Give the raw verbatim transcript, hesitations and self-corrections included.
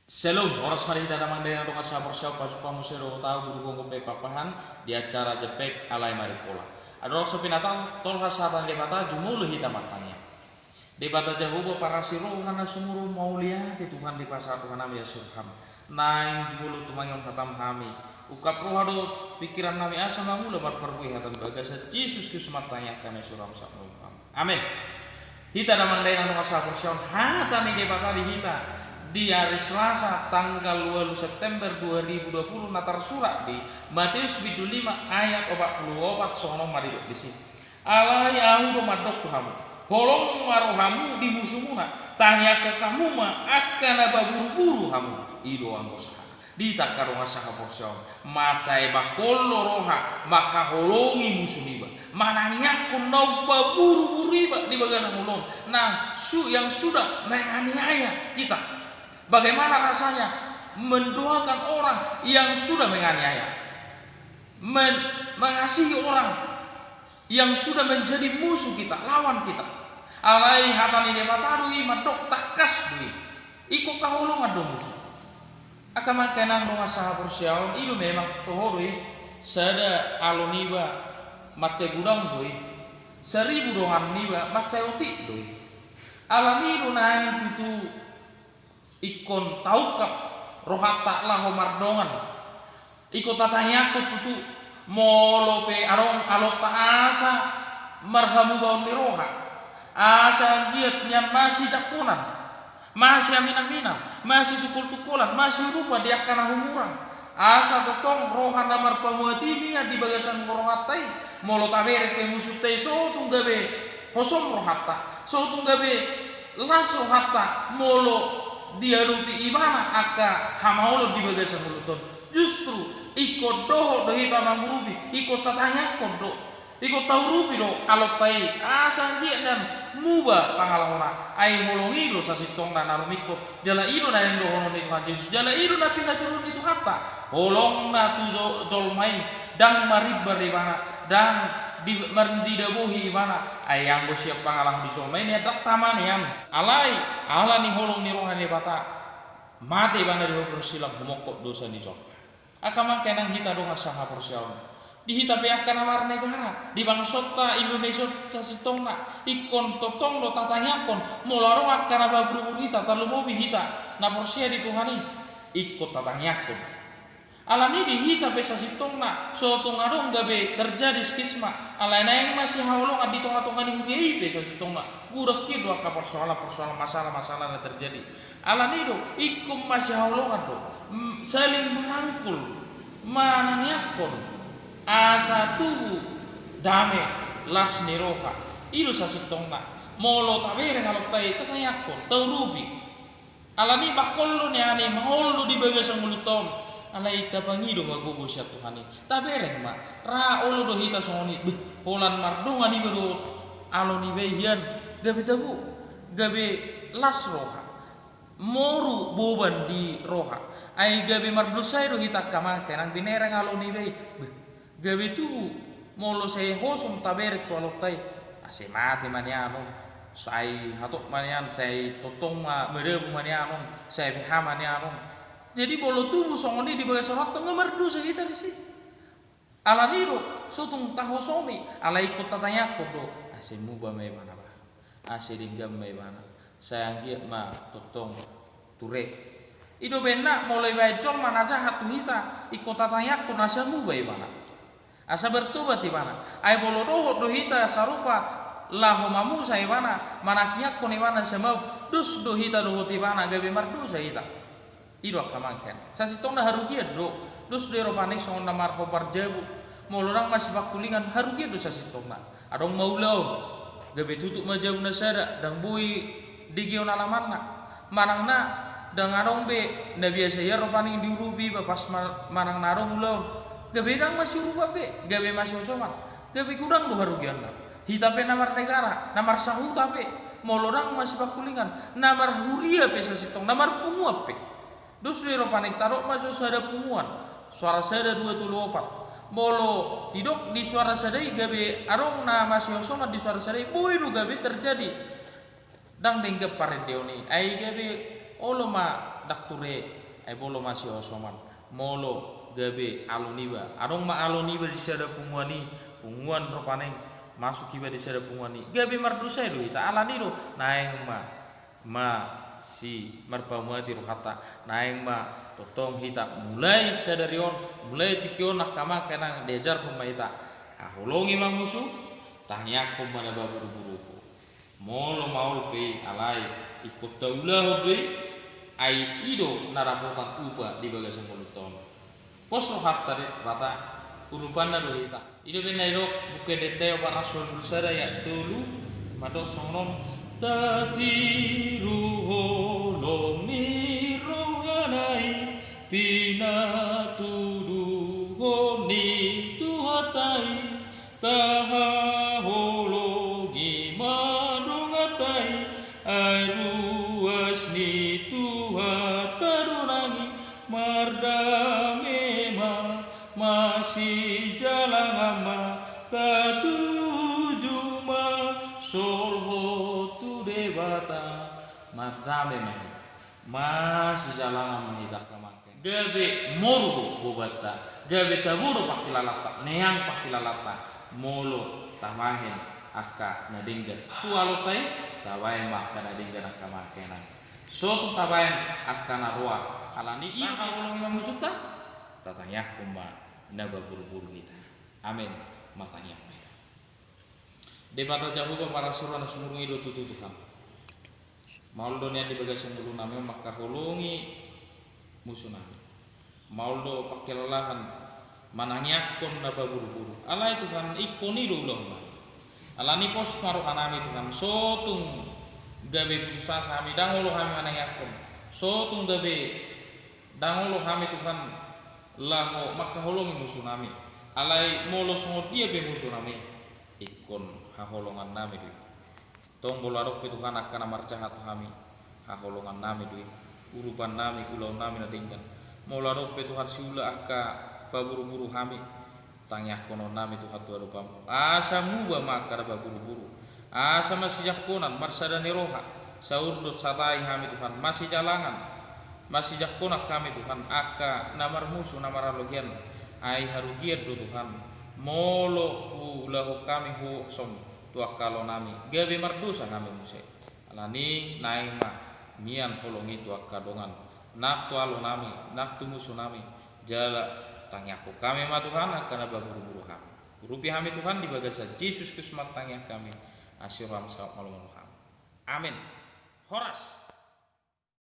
Shalom, horas ma di hita damang dainang dongan sahaporseaon, pajumpa muse do ahu Guru Gomgom P P Pakpahan di acara Jempek Alai Marimpola. Adong so pinatolhas hata ni Debata, jumolo hita martangiang. Debata Jahowa parasi roha na sumurung, mauliate Tuhan di pasahat rohanami asi roham. Naeng jumolo tumangihon hatam hami. Ungkap roha dohot pingkirannami asa mangula marparbue hata di bagasan Jesus Kristus martangiang hami asi roham sahat tu roham. Amen. Hita damang dainang dongan sahaporseaon, hata ni Debata di hita di ari Selasa tanggal ualu September dua ribu dua puluh na tarsurat di Mateus bindu lima ayat opat pulu opat, songon on ma didok disi. Alai ahu do mandok tu hamu, holong ma rohamu di musumuna, tangiangkon hamu ma angka na mamburu-buru hamu. I do anggo sahat. Di hita angka dongan sahaporseaon, mansai bangkol do roha mangkaholongi musu niba, manangiangkon na umburu-buru iba di bagasan ngolu on, nang su-, yang sudah menganiaya kita. Bagaimana rasanya mendoakan orang yang sudah menganiaya, men-, mengasihi orang yang sudah menjadi musuh kita, lawan kita? Alai hata ni Debata do i mandok, tangkas do i. Ingkon haholongan do musu. Angka amang inang dongan sahaporseaon, i do memang toho do i, sada alo niba mansai godang do i, saribu dongan niba mansai otik do i. Alani i do naeng tutu ingkon taungkap rohanta laho mardongan. Ingkon tatangiangkon tutu, molo pe adong alonta asa marhamubaon ni roha, asa anggiat nian masijangkonan, masiamin-aminan, masitungkol-tungkolan, masiurupan di angka na humurang. Asa tongtong roha na marpamuati nian di bagasan ngoronganta i. Molo tabereng pe musunta i, so tung gabe hosom rohanta, so tung gabe las rohanta molo diadopi ibana angka hamaolon di bagasan ngolunta on. Justru ingkon dohot do hita mangurupi, ingkon tatangiangkon do, ingkon taurupi do alonta i, asa anggiat nian muba pangalahona. Ai holong i do sasintongna na rumingkot, jala i do na nidohonon ni Tuhan Jesus, jala i do na pinatuduhon ni Tuhanta. Holongna tu jo-, jolma i ndang marimbar ibana, ndang di-, mardidabohi ibana. Ai anggo sian pangalaho ni jolma i nian, ndang tama nian. Alai ala ni holong ni roha ni Debata, mate ibana di hobur silang, humongkop dosa ni jolma. Angka amang inang hita dongan sahaporseaon, di hita pe angka na marnegara, di bangsonta Indonesia on sasintongna, ingkon tongtong do tatangiangkon. Molo adong angka na mamburu-buru hita, tarlumobi hita na porsea di Tuhan i, ingkon tatangiangkon. Alani i di hita pe sasintongna, so tung adong gabe terjadi skisma, alai naeng masihaholongan di tonga-tonga ni huria i pe sasintongna. Godang hian do angka persoalan-persoalan, masalah-masalah na terjadi. Alani i do, ingkon masihaholongan do, mm, saling merangkul, manangiangkon, asa tubu dame, las ni roha. I do sasintongna. Molo tabereng alonta i, tatangiangkon, taurupi. Alani i bangkol do nian i, maol do di bagasan ngolunta on. Alai tapangido ma gogo sian Tuhan i. Tabereng ma, ra olo do hita songon i. Beh, holan mardongan iba dohot alo niba i hian, gabe tabo, gabe las roha, moru boban di roha. Ai gabe mardosa i do hita angka amang inang, binereng alo niba i. Beh, gabe tubu, molo sai hosom tabereng tu alonta i, asa mate ma nian on, sai hatop ma nian, sai tongtong ma madabu ma nian on, sai beha ma nian on. Jadi molo tubu songon i di bagasan rohanta, nga mardosa hita disi. Alani i do, so tung tahosomi, alai ingkon tatangiangkon do, asa muba ma ibana bah, asa denggan ma ibana, sai anggiat ma tongtong ture. I do umbahen na molo dibaen jolma na jahat tu hita, ingkon tatangiangkon asa muba ibana, asa bertobat ibana. Ai molo dohot do hita sarupa laho mamusa ibana, manangiangkon ibana asa maop, dos do hita dohot ibana, gabe mardosa hita. I do angka amang inang. Sasintongna harugian do. Dos do i rupani songon na marhombar jabu. Molo ndang masipangkulingan, harugian do sasintongna. Adong ma ulaon, gabe tutup ma jabu na sada, ndang boi digehon alamanna. Manang na ndang adong be na biasa i rupani diurupi iba pas ma-, manang na adong ulaon, gabe ndang masiurupan be, gabe masihosoman, gabe godang do harugianna. Hita pe na marnegara, na marsahuta pe, molo ndang masipangkulingan, na marhuria pe sasintongna, na marpunguan pe. Dos do i rupani, tadok ma jo sada punguan, suara sada, dua, tolu, opat. Molo didok di suara sada i gabe adong na masihosoman di suara sada i, boi do gabe terjadi ndang denggan parendeon i, ai gabe Olo ma ndang ture, ai molo masihosoman, molo gabe alo niba. Adong ma alo niba di sada punguan i, punguan rupani, masuk iba di sada punguan i, gabe mardosa i do hita. Alani do, naeng ma, ma si marpamuati rohanta, naeng ma tongtong hita mulai sadari on, mulai tingki on angka amang inang, diajarhon ma hita. Haholongi ma musu, tangiangkon ma na paburuburu. Molo maol pe i, alai ingkon taulahon do i, ai i do na dapotan upa di bagasan ngolunta on. Pos rohanta di Debata, urupanna do hita. I do umbahen na didok Buku Ende-ende opat ratus dua pulu sada ayat tolu, mandok songon on: Tatiru holong ni rohana i, pinatuduhon ni Tuhanta i, tahaholongi ma donganta i, ai ruas ni Tuhanta do nang i, mardame ma, masijalangan ma, tatuju ma, solhot tu Debata, mardame ma hita. Masijalangan ma hita angka amang inang. Gabe moru do bobanta, gabe tabo do pangkilalanta, neang pangkilalanta, molo tabahen angka na denggan tu alonta i, tabahen ma angka na denggan angka amang inang. So tung tabahen angka na roa, alani i do haholongi ma musunta, tatangiangkon ma na paburuburu hita. Amen. Martangiang ma hita. Debata Jahowa parasi roha na sumurung i do tutu Tuhan. Maol do nian di bagasan ngolunami on mangkaholongi musunami. Maol do pangkilalahan manangiangkon na paburuburu. Alai Tuhan, ingkon i do ulahonami. Alani pos ma rohanami Tuhan, so tung gabe putus asa hami, ndang olo hami manangiangkon. So tung gabe ndang olo hami Tuhan laho mangkaholongi musunami. Alai molo songon dia pe musunami, ingkon haholongannami do i. Tong molo adong pe Tuhan angka na marjaha tu hami, haholongannami do i. Urupannami, ulaonnami na denggan. Molo adong pe Tuhan siula angka paburuburu hami, tangiangkononnami Tuhan tu adopanmu. Asa muba ma angka na paburuburu. Asa masijangkonan, marsada ni roha, saur dohot satai hami Tuhan, masijalangan, masijangkonan hami Tuhan, angka na marmusu, na maralogian, ai harugian do Tuhan, molo huulahon hami huosom tu angka alonami, gabe mardosa hami muse. Alani naeng ma mian holong i tu angka dongan, nang tu alonami, nang tu musunami, jala tangiangkon hami ma Tuhan angka na paburuburu hami. Urupi hami Tuhan di bagasan Jesus Kristus martangiang hami, asi roham saut malomalomo hami. Amen. Horas.